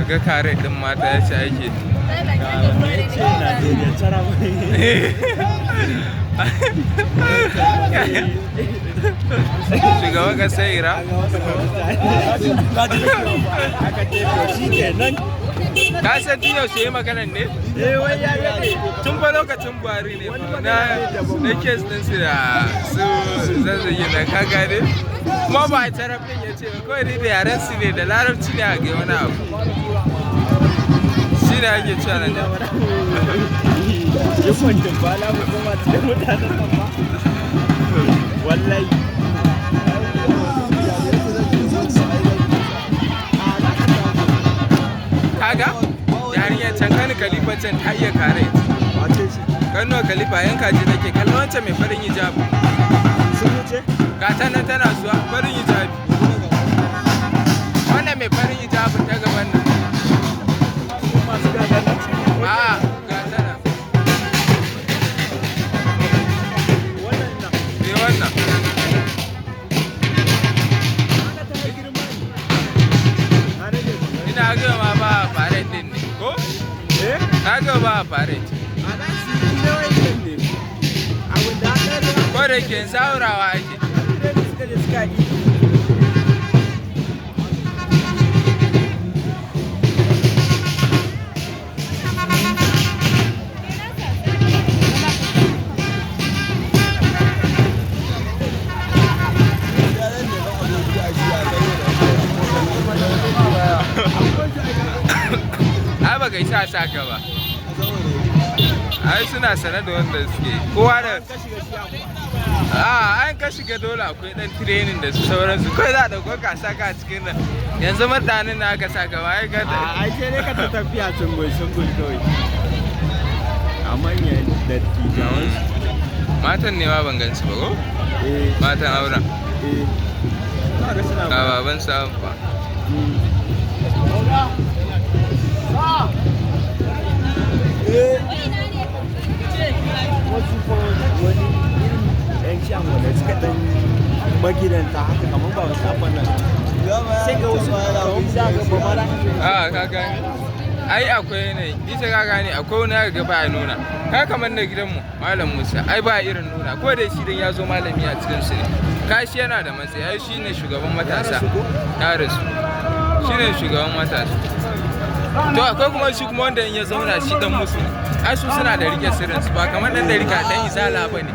Ga kare din mata ya ce ake. Ce Najeriya tara mai. Shugaban ƙasar Iran. Aka ce to shi kenan. Ka san tun yaushe yi maganan ne? Eh, wai ya daɗe. Tun fa lokacin Buhari ne fa na case din su da su zazzage na, ka gane? Kuma ba a taraf din ya ce ba, kawai dai da yaren su ne, da Larabci ne a ga wani abu. Shi ne ake cewa na da. Yi kwantin bala mu koma cikin mutanen nan ba. Wallahi. Kaga? Yarinyar can kani Khalifa can ta iya kare ita. Wace ce? Kano Khalifa yan kaji take kallon wancan mai farin hijabi. Sun wuce? Ga ta nan tana zuwa, farin hijabi. Wannan mai farin hijabin ta gaban nan. Su masu gaga nan ce. A'a, ga ta nan. Wannan nan. Me wannan? Haka ta yi girma ne. Na rage magana. Ina ga ma ba a parade din ne, ko? Eh? Na ga ba a parade. A za su yi na wancan ne. Abin da aka yi Ko da ke saurawa ake. da suka je suka yi. Ai baka isa a saka ba. Ai suna sane da wanda suke. Kowa da Ka shiga shi abu. A an ka shiga dole akwai dan training da su sauransu. Kai za a dauko ka saka a cikin nan. Yanzu mutanen na aka saka ba ai ka A ai sai dai ka ta tafiya sungul sungul kawai. A manyan dattijawan su. Matan ne ma ban gansu ba ko? Eh, Matan auren. eh. Za ga suna Ga baban sa fa. Eh. Wasu fa wani irin yan ciyan wanda suka dan magidanta haka kamar ba wasu abin nan. Sai ga wasu kamar za ga ba ma za ka A ka gane. Ai akwai yanayi. Ita ka gane akwai wani aka ga ba ya nuna. Ka kamar na gidanmu Malam Musa ai ba irin nuna ko da shi dan ya zo malami a cikin su ne. Kashi yana da matsayi, ai shi ne shugaban matasa. Ya rasu. Shi ne shugaban matasa. To akwai kuma shi kuma wanda in ya zauna shi dan musu. Ai su suna da rike sirrin su, ba kamar dan da rika dan izala ba ne.